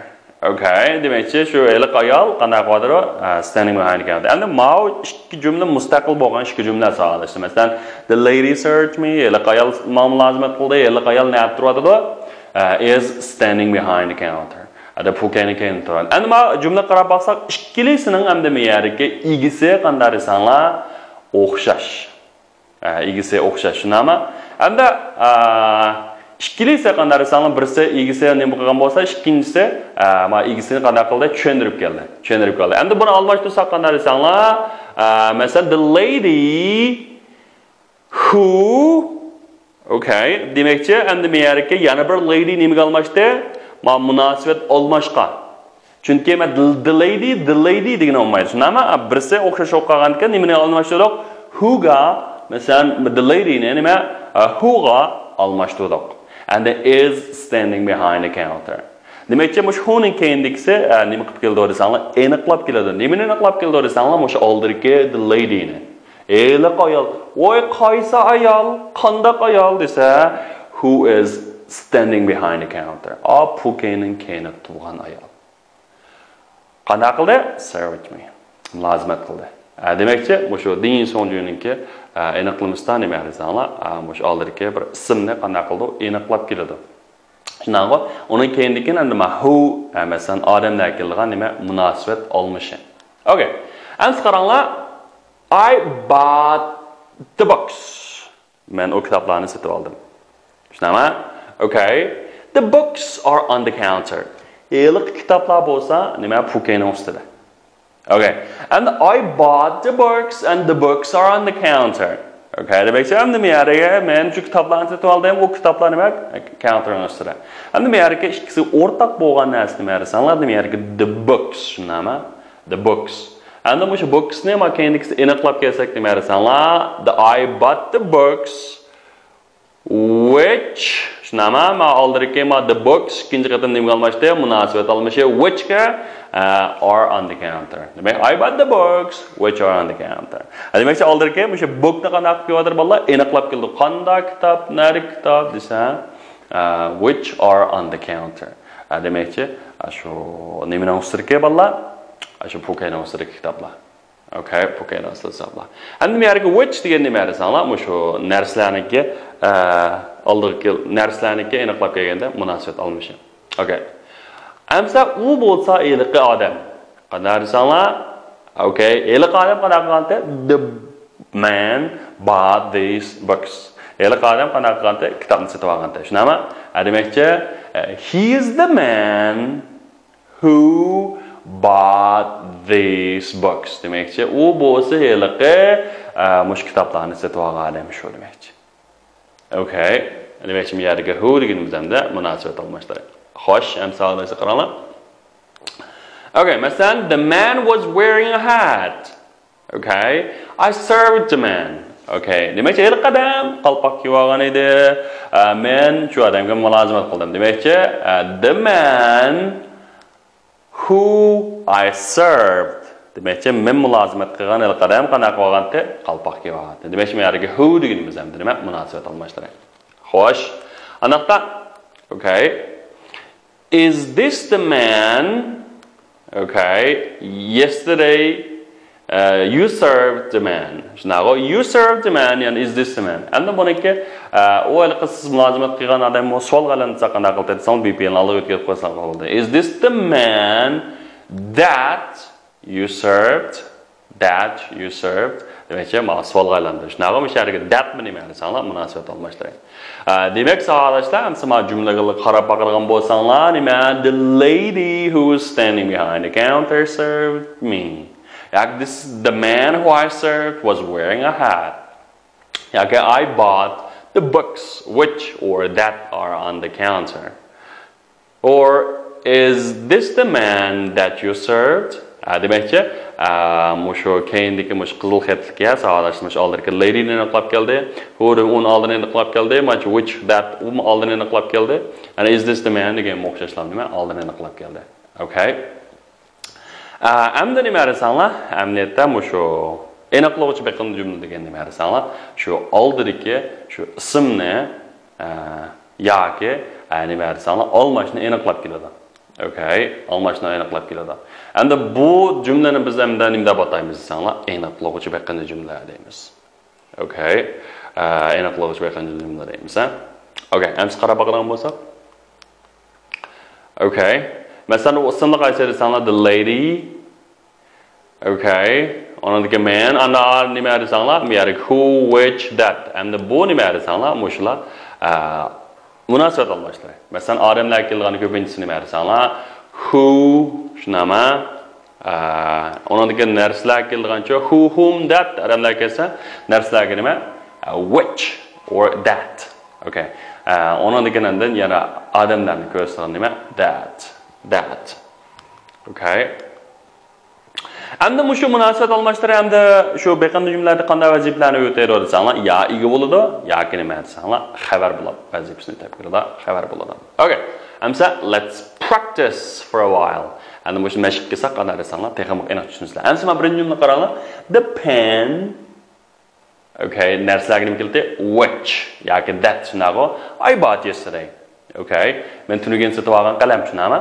Okay، دېمەكچى، شۇ ھېلىقى ئايال قانداق قىلىۋاتىدۇ؟ ئە، standing behind the counter. ئەمدى ماۋۇ ئىككى جۈملە مۇستەقىل بولغان ئىككى جۈملە ساۋاقداشلار. مەسىلەن، the lady served me، ھېلىقى ئايال ماڭا مۇلازىمەت قىلدى، ھېلىقى ئايال نەدە تۇرۇۋاتىدۇ؟ ئە، is standing behind the counter. ئەدە پۇكەينىڭ كەينىدە تۇرىدۇ. ئەمدى ماۋۇ جۈملە قاراپ باقساق، ئىككىلىسىنىڭ ئەمدى مەيەردىكى ئىگىسى قانداق دېسەڭلار، ئوخشاش. ئە، ئىگىسى ئوخشاش، شۇنداقمۇ؟ ئەمدى، ئە، ئىككىلىسى قانداق دېسەڭلار، بىرسى ئىگىسى نېمە قىلغان بولسا، ئىككىنچىسى، ئە، ما ئىگىسىنى قانداق قىلدى؟ چۈشەندۈرۈپ كەلدى. چۈشەندۈرۈپ كەلدى. ئەمدى بۇنى ئالماشتۇرساق قانداق دېسەڭلار، ئە، مەسىلەن، the lady who، okay، دېمەكچى، ئەمدى مەيەردىكى يەنە بىر lady نېمىگە ئالماشتى؟ ما مۇناسىۋەت ئالماشقا. چۈنكى مەن the, the lady، the lady دېگىنى بولمايدۇ. شۇنداقمۇ؟ بىرسى ئوخشاش بولۇپ قالغاندىكىن نېمىنى ئالماشتۇردۇق؟ Who غا، مەسىلەن، the lady نى نېمە؟ ئە، who غا ئالماشتۇردۇق. And is standing behind the counter. دېمەكچى، مۇشۇ who نىڭ كەينىدىكىسى، ئە، نېمە قىلىپ كېلىدۇ دېسەڭلار، ئېنىقلاپ كېلىدۇ. نېمىنى ئېنىقلاپ كېلىدۇ دېسەڭلار، مۇشۇ ئالدىدىكى the lady نى. ھېلىقى ئايال. ۋاي، قايسى ئايال؟ قانداق ئايال دېسە، who is standing behind the counter. ئا، پۇكەينىڭ كەينىدە تۇرغان ئايال. قانداق قىلدى؟ Served me. مۇلازىمەت قىلدى. ئە، دېمەكچى، مۇشۇ دىڭ سوڭجۈنىڭكى، ئە، ئېنىقلىمىسىدا نېمە دېسەڭلار، ئە، مۇشۇ ئالدىدىكى بىر ئىسىمنى قانداق قىلىدۇ؟ ئېنىقلاپ كېلىدۇ. شۇنداققۇ؟ ئۇنىڭ كەينىدىكى ئەمدى ما who، ئە، مەسىلەن، ئادەملەرگە كېلىدىغان نېمە؟ مۇناسىۋەت ئالمىشى. Okay. ئەمسە قاراڭلار. I bought the books. مەن ئۇ كىتابلارنى سېتىپ ئالدىم. شۇنداقمۇ؟ Okay. The books are on the counter. ھېلىقى كىتابلار بولسا، نېمە، پۇكەينىڭ ئۈستىدە. Okay. And I bought the books and the books are on the counter. Okay, دېمەكچى، ئەمدى مەيەرگە مەن شۇ كىتابلارنى سېتىۋالدىم، ئۇ كىتابلار نېمە؟ Counter نىڭ ئۈستىدە. ئەمدى مەيەرگە ئىككىسى ئورتاق بولغان نەرسە نېمە دېسەڭلار، مەيەرگە the books، شۇنداقمۇ؟ The books. ئەمدى مۇشۇ books نى ما كەينىدىكىسى ئېنىقلاپ كەلسەك نېمە دېسەڭلار، the I bought the books which، شۇنداقمۇ؟ ما ئالدىدىكى ما the books ئىككىنچى قېتىم نېمىگە ئالماشتى؟ مۇناسىۋەت ئالمىشى which كە، ئە، are on the counter. دېمەك، I bought the books which are on the counter. ھە، دېمەكچى، ئالدىدىكى مۇشۇ book نى قانداق قىلىپ كېلىۋاتىدۇ بالىلار؟ ئېنىقلاپ كېلىدۇ. قانداق كىتاب، نەدىكى كىتاب دېسە، ئە، which are on the counter. ھە، دېمەكچى، ئە، شۇ نېمىنىڭ ئۈستىدىكى بالىلار؟ ئە، شۇ پوكەينىڭ ئۈستىدىكى كىتابلار. Okay، پوكەينىڭ ئۈستىدە ھېسابلا. ئەمدى بۇ يەردىكى which دېگەن نېمە دېسەڭلار، مۇشۇ نەرسىلەرنىڭكى، ئە، ئالدىغا كېل-، نەرسىلەرنىڭكى ئېنىقلاپ كەلگەندە مۇناسىۋەت ئالمىشى. Okay. ئەمسە ئۇ بولسا ھېلىقى ئادەم. قانداق دېسەڭلار؟ Okay، ھېلىقى ئادەم قانداق قىلغانتى؟ The man bought these books. ھېلىقى ئادەم قانداق قىلغانتى؟ كىتابنى سېتىپ ئالغانتى. شۇنداقمۇ؟ ئە، دېمەكچى، ئە، he is the man who bought these books. دېمەكچى، ئۇ بولسا ھېلىقى، ئە، مۇشۇ كىتابلارنى سېتىپ ئالغان ئادەم شۇ دېمەكچى. Okay. دېمەكچى، بۇ يەردىكى who دېگىنىمىز ھەمدە مۇناسىۋەت ئالماشلىرى. خوش، ئەمسە قاراڭلار. Okay، مەسىلەن، the man was wearing a hat. Okay. I served the man. Okay. دېمەكچى، ھېلىقى ئادەم قالپاق كىيىپ ئالغان ئىدى. ئە، مەن شۇ ئادەمگە مۇلازىمەت قىلدىم. دېمەكچى، ئە، the man who I served. دېمەكچى، مەن مۇلازىمەت قىلغان ھېلىقى ئادەم قانداق بولغانتى؟ قالپاق كىيىۋالغانتى. دېمەكچى، بۇ يەردىكى who دېگىنىمىز ھەمدە نېمە؟ مۇناسىۋەت ئالماشلىرى. خوش. ئانداقتا، okay. Is this the man? Okay. Yesterday, uh, you served the man. شۇنداققۇ؟ You served the man، يەنى is this the man؟ ئەمدى بۇنىڭكى، ئە، ئۇ ھېلىقى سىز مۇلازىمەت قىلغان ئادەم بۇ سوئالغا ئايلاندى، قانداق قىلدى دېسەڭ، V P N ئالدىغا ئۆتكۈزۈپ قويساڭ بولدى. Is this the man that you served? That you served. دېمەكچى، مانا سوئالغا ئايلاندى. شۇنداققۇ؟ مۇشۇ يەردىكى that مۇ نېمە دېسەڭلار، مۇناسىۋەت ئالماشلىرى. ئە، دېمەك، ساۋاقداشلار، ئەمسە مانا جۈملىگە قاراپ باقىدىغان بولساڭلار، نېمە؟ The lady who was standing behind the counter served me. ياكى this, the man who I served was wearing a hat. ياكى I bought the books which or that are on the counter. Or is this the man that you served? ئە، دېمەكچى، ئە، مۇشۇ كەينىدىكى مۇشۇ قىزىل خەتلىك يا ساۋاقداش مۇشۇ ئالدىدىكى lady نى ئېنىقلاپ كەلدى. Who دە ئۇنى ئالدىن ئېنىقلاپ كەلدى. مانا شۇ which that ئۇمۇ ئالدىن ئېنىقلاپ كەلدى. يەنى is this the man دېگەنمۇ ئوخشاشلا نېمە؟ ئالدىن ئېنىقلاپ كەلدى. Okay. ئە، ئەمدى نېمە دېسەڭلار؟ ئەمەلىيەتتە مۇشۇ ئېنىقلىغۇچى بېقىندى جۈملە دېگەن نېمە دېسەڭلار؟ شۇ ئالدىدىكى شۇ ئىسىمنى، ئە، ياكى، ئە، نېمە دېسەڭلار؟ ئالماشنى ئېنىقلاپ كېلىدۇ. Okay، ئالماشنى ئېنىقلاپ كېلىدۇ. ئەمدى بۇ جۈملىنى بىز ئەمدى نېمە دەپ ئاتايمىز دېسەڭلار؟ ئېنىقلىغۇچى بېقىندى جۈملە دەيمىز. Okay. ئە، ئېنىقلىغۇچى بېقىندى جۈملە دەيمىز، ھە؟ Okay، ئەمسە قاراپ باقىدىغان بولساق. Okay. مەسىلەن، ئۇ ئىسىمنى قايسى دېسەڭلار، the lady. Okay. ئۇنىڭدىكى man، ئاندىن نېمە دېسەڭلار، مەيەرگە who، which، that. ئەمدى بۇ نېمە دېسەڭلار، مۇشۇلار، ئە، مۇناسىۋەت ئالماشلىرى. مەسىلەن، ئادەملەر كېلىدىغان كۆپىنچىسى نېمە دېسەڭلار، who، شۇنداقمۇ؟ ئە، ئۇنىڭدىكى نەرسىلەر كېلىدىغانچۇ، who، whom، that، ئادەملەر كەلسە، نەرسىلەرگە نېمە؟ ئە، which or that. Okay. ئە، ئۇنىڭدىكى ئاندىن يەنە ئادەملەرنى كۆرسىتىدىغان نېمە؟ That. That. Okay. ئەمدى مۇشۇ مۇناسىۋەت ئالماشلىرى ئەمدى شۇ بېقىندى جۈملىلەردە قانداق ۋەزىپىلەرنى ئۆتەيدۇ دېسەڭلار، يا ئىگە بولىدۇ، ياكى نېمە دېسەڭلار، خەۋەر بولىدۇ، ۋەزىپىسىنى ئۆتەپ كېلىدۇ، خەۋەر بولىدۇ. Okay. ئەمسە let's practice for a while. ئەمدى مۇشۇ مەشىق قىلساق قانداق دېسەڭلار، تېخىمۇ ئېنىق چۈشىنىسىلەر. ئەمسە مانا بىرىنچى جۈملە قاراڭلار. The pen. Okay، نەرسىلەرگە نېمە كېلدى؟ Which ياكى that شۇنداقغۇ؟ I bought yesterday. Okay، مەن تۈنۈگۈن سېتىپ ئالغان قەلەم شۇنداقمۇ؟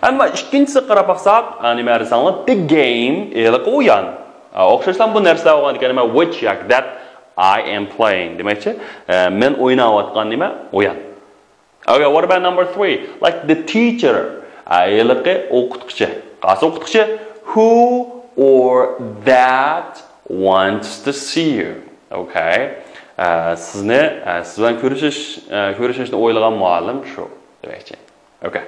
ئەمما ئىككىنچىسىگە قاراپ باقساق، ئە، نېمە دېسەڭلار، the game ھېلىقى ئويۇن. ئە، ئوخشاشلا بۇ نەرسىلەر بولغاندىكىن نېمە، which ياكى that I am playing دېمەكچى، ئە، مەن ئويناۋاتقان نېمە، ئويۇن. Okay, what about number three? Like the teacher. ئە، ھېلىقى ئوقۇتقۇچى. قايسى ئوقۇتقۇچى؟ Who or that wants to see you. Okay. ئە، سىزنى، ئە، سىز بىلەن كۆرۈشۈش، ئە، كۆرۈشۈشنى ئويلىغان مۇئەللىم شۇ دېمەكچى. Okay.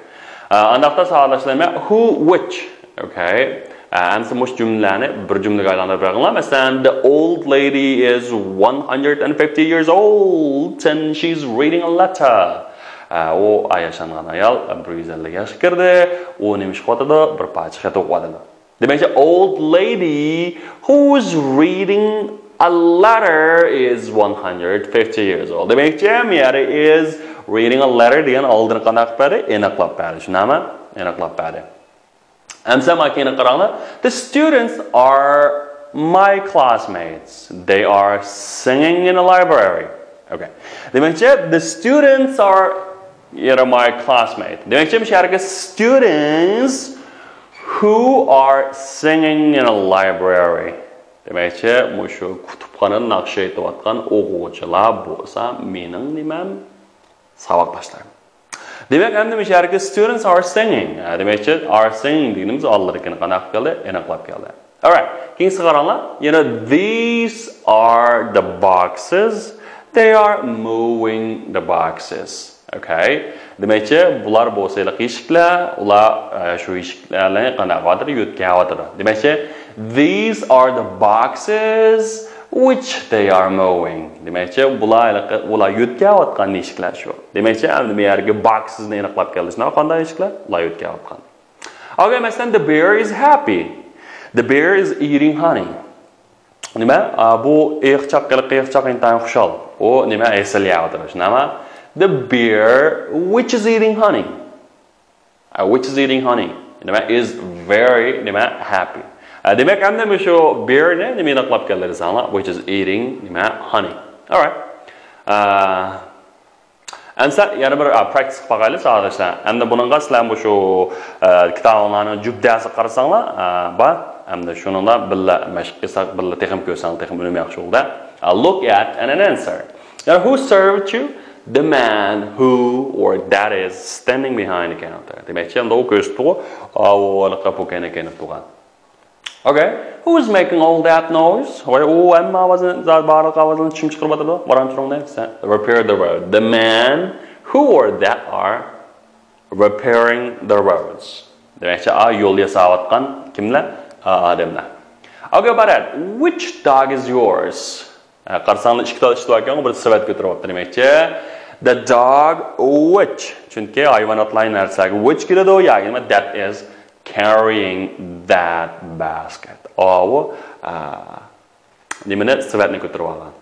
ئە، ئانداقتا ساۋاقداشلار، who, which. Okay. ئەمسە مۇشۇ جۈملىلەرنى بىر جۈملىگە ئايلاندۇرۇپ بەرگىنلار. مەسىلەن، the old lady is one hundred and fifty years old and she's reading a letter. ئۇ ياشانغان ئايال بىر يۈز ئەللىك ياشقا كىردى. ئۇ نېمە ئىش قىلىۋاتىدۇ؟ بىر پارچە خەت ئوقۇۋاتىدۇ. دېمەكچى، old lady who's reading a letter is one hundred fifty years old. دېمەكچى، مەيەردە is reading a letter دېگەن ئالدىن قانداق قىلىپ بەردى؟ ئېنىقلاپ بەردى. شۇنداقمۇ؟ ئېنىقلاپ بەردى. ئەمسە مانا كېيىن قاراڭلار. The students are my classmates. They are singing in the library. Okay. دېمەكچى، the students are my classmate. دېمەكچى، مۇشۇ يەردىكى students who are singing in a library. دېمەكچى، مۇشۇ كۇتۇپخانىدا ناخشا ئېيتىۋاتقان ئوقۇغۇچىلار بولسا مېنىڭ نېمەم؟ ساۋاقداشلىرىم. دېمەك، ئەمدى مۇشۇ يەردىكى students are singing. ھە، دېمەكچى، are singing دېگىنىمىز ئالدىدىكىنى قانداق كەلدى؟ ئېنىقلاپ كەلدى. Alright. كېيىنكىسىگە قاراڭلار. يەنە these are the boxes. They are moving the boxes. Okay. دېمەكچى، بۇلار بولسا ھېلىقى يىشىكلەر، ئۇلار، ئە، شۇ يىشىكلەرنى قانداق قىلىۋاتىدۇ؟ يۆتكەۋاتىدۇ. دېمەكچى، these are the boxes which they are moving. دېمەكچى، بۇلار ھېلىقى، ئۇلار يۆتكەۋاتقان يىشىكلەر شۇ. دېمەكچى، ئەمدى بۇ يەرگە boxesنى ئېنىقلاپ كەلدى. شۇنداق، قانداق يىشىكلەر؟ ئۇلار يۆتكەۋاتقان. Okay، مەسىلەن، the bear is happy. The bear is eating honey. نېمە؟ ئا، بۇ ئېيىقچاق، ھېلىقى ئېيىقچاق ئىنتايىن خۇشال. ئۇ نېمە؟ ھەسەل يەۋاتىدۇ، شۇنداقمۇ؟ The bear which is eating honey. ئا، which is eating honey. نېمە؟ Is very، نېمە؟ Happy. ئا، دېمەك، ئەمدى مۇشۇ bearنى نېمە ئېنىقلاپ كەلدى دېسەڭلار؟ Which is eating، نېمە؟ Honey. Alright. ئا، ئەمسە يەنە بىر، ئا، practice قىلىپ باقايلى، ساۋاقداشلار. ئەمدى بۇنىڭغا سىلەر مۇشۇ، ئا، كىتابىڭلارنىڭ جۈبدەسىگە قارىساڭلار، ئا، بار. ئەمدى شۇنىڭدا بىللە مەشىق قىلساق، بىللە تېخىمۇ كۆرسەڭلار، تېخىمۇ ئۈنۈمى ياخشى بولىدۇ. ئا، look at and an answer. يەنى who served you? The man who or that is standing behind the counter. دېمەكچى، ئەمدى ئۇ كۆرسىتىدىغۇ، ئاۋۇ ھېلىقى پوكەينى كىيىنىپ تۇرغان. Okay. Who is making all that noise? ۋاي، ئۇ ھەممە ئاۋازنى، بارلىق ئاۋازنى كىم چىقىرىۋاتىدۇ؟ What I'm trying to say. Repair the road. The man who or that are repairing the roads. دېمەكچى، ئا، يول ياساۋاتقان كىملەر؟ ئا، ئادەملەر. Okay، بارات. Which dog is yours? ئە، قارىساڭلار، ئىككى تال ئىت باركەن، بىر سېۋەت كۆتۈرۈۋاپتۇ دېمەكچى. The dog which. چۈنكى ھايۋاناتلار نەرسىلەرگە which كېلىدۇ، ياكى نېمە، that is carrying that basket. ئاۋۇ، ئە، نېمىنى، سېۋەتنى كۆتۈرۈپ ئالغان.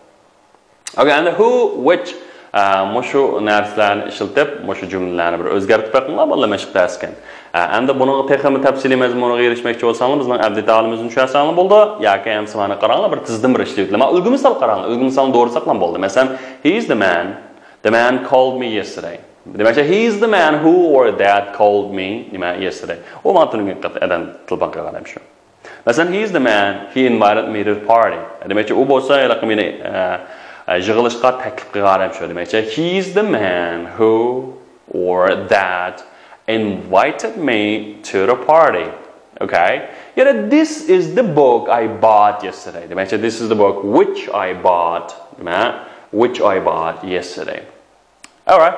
Okay، ئەمدى who، which، ئە، مۇشۇ نەرسىلەرنى ئىشلىتىپ، مۇشۇ جۈملىلەرنى بىر ئۆزگەرتىپ بېقىڭلار، بالىلار مەشىق دەرسكەن. ئە، ئەمدى بۇنىڭغا تېخىمۇ تەپسىلىي مەزمۇنغا ئېرىشمەكچى بولساڭلار، بىزنىڭ ئەپ دېتالىمىزنى چۈشەنسەڭلار بولىدۇ. ياكى ئەمسە مانا قاراڭلار، بىر تىزدىن بىر ئىشلىۋېتىڭلار. مانا ئۈلگە مىسال قاراڭلار، ئۈلگە مىسالنى دورا ساقلام بولدى. مەسىلەن، he is the man، the man called me yesterday. دېمەكچى، he is the man who or that called me، نېمە، yesterday. ئۇ ماڭا تۈنۈگۈن قېتىم ئادەم تېلېفون قىلغان ئادەم شۇ. مەسىلەن، he is the man, he invited me to the party. دېمەكچى، ئۇ بولسا ھېلىقى مېنى، ئە، ئە، يىغىلىشقا تەكلىپ قىلغان ئادەم شۇ. دېمەكچى، he is the man who or that invited me to the party. Okay. يەنە this is the book I bought yesterday. دېمەكچى، this is the book which I bought. نېمە؟ Which I bought yesterday. Alright.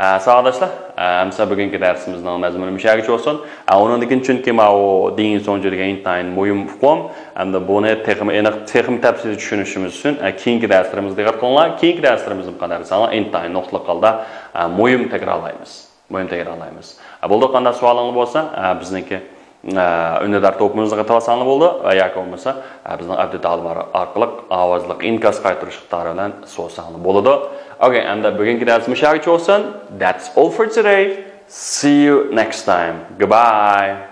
ئە، ساۋاقداشلار، ئە، ئەمسە بۈگۈنكى دەرسىمىزنىڭ مەزمۇنى مۇشۇ يەرگىچە بولسۇن. ئە، ئۇنىڭدىن كېيىن، چۈنكى ماۋۇ دىڭ سوڭجى دېگەن ئىنتايىن مۇھىم ئۇقۇم. ئەمدى بۇنى تېخىمۇ ئېنىق، تېخىمۇ تەپسىلىي چۈشىنىشىمىز ئۈچۈن، ئە، كېيىنكى دەرسلىرىمىزگە دىققەت قىلىڭلار. كېيىنكى دەرسلىرىمىزنى قانداق دېسەڭلار، ئىنتايىن نۇقتىلىق ھالدا، ئە، مۇھىم تەكرارلايمىز. مۇھىم تەكرارلايمىز. ئە، بولدى، قانداق سوئالىڭلار بولسا، ئە، بىزنىڭكى، ئە، ئۈندىدار توپىمىزغا قېتىۋالساڭلار بولىدۇ ۋە ياكى بولمىسا، ئە، بىزنىڭ ئەپ دېتالى ئارقىلىق ئاۋازلىق ئىنكاس قايتۇرۇش ئىقتىدارى بىلەن سورىساڭلار بولىدۇ. Okay، ئەمدى بۈگۈنكى دەرس مۇشۇ يەرگىچە بولسۇن. That's all for today. See you next time. Goodbye.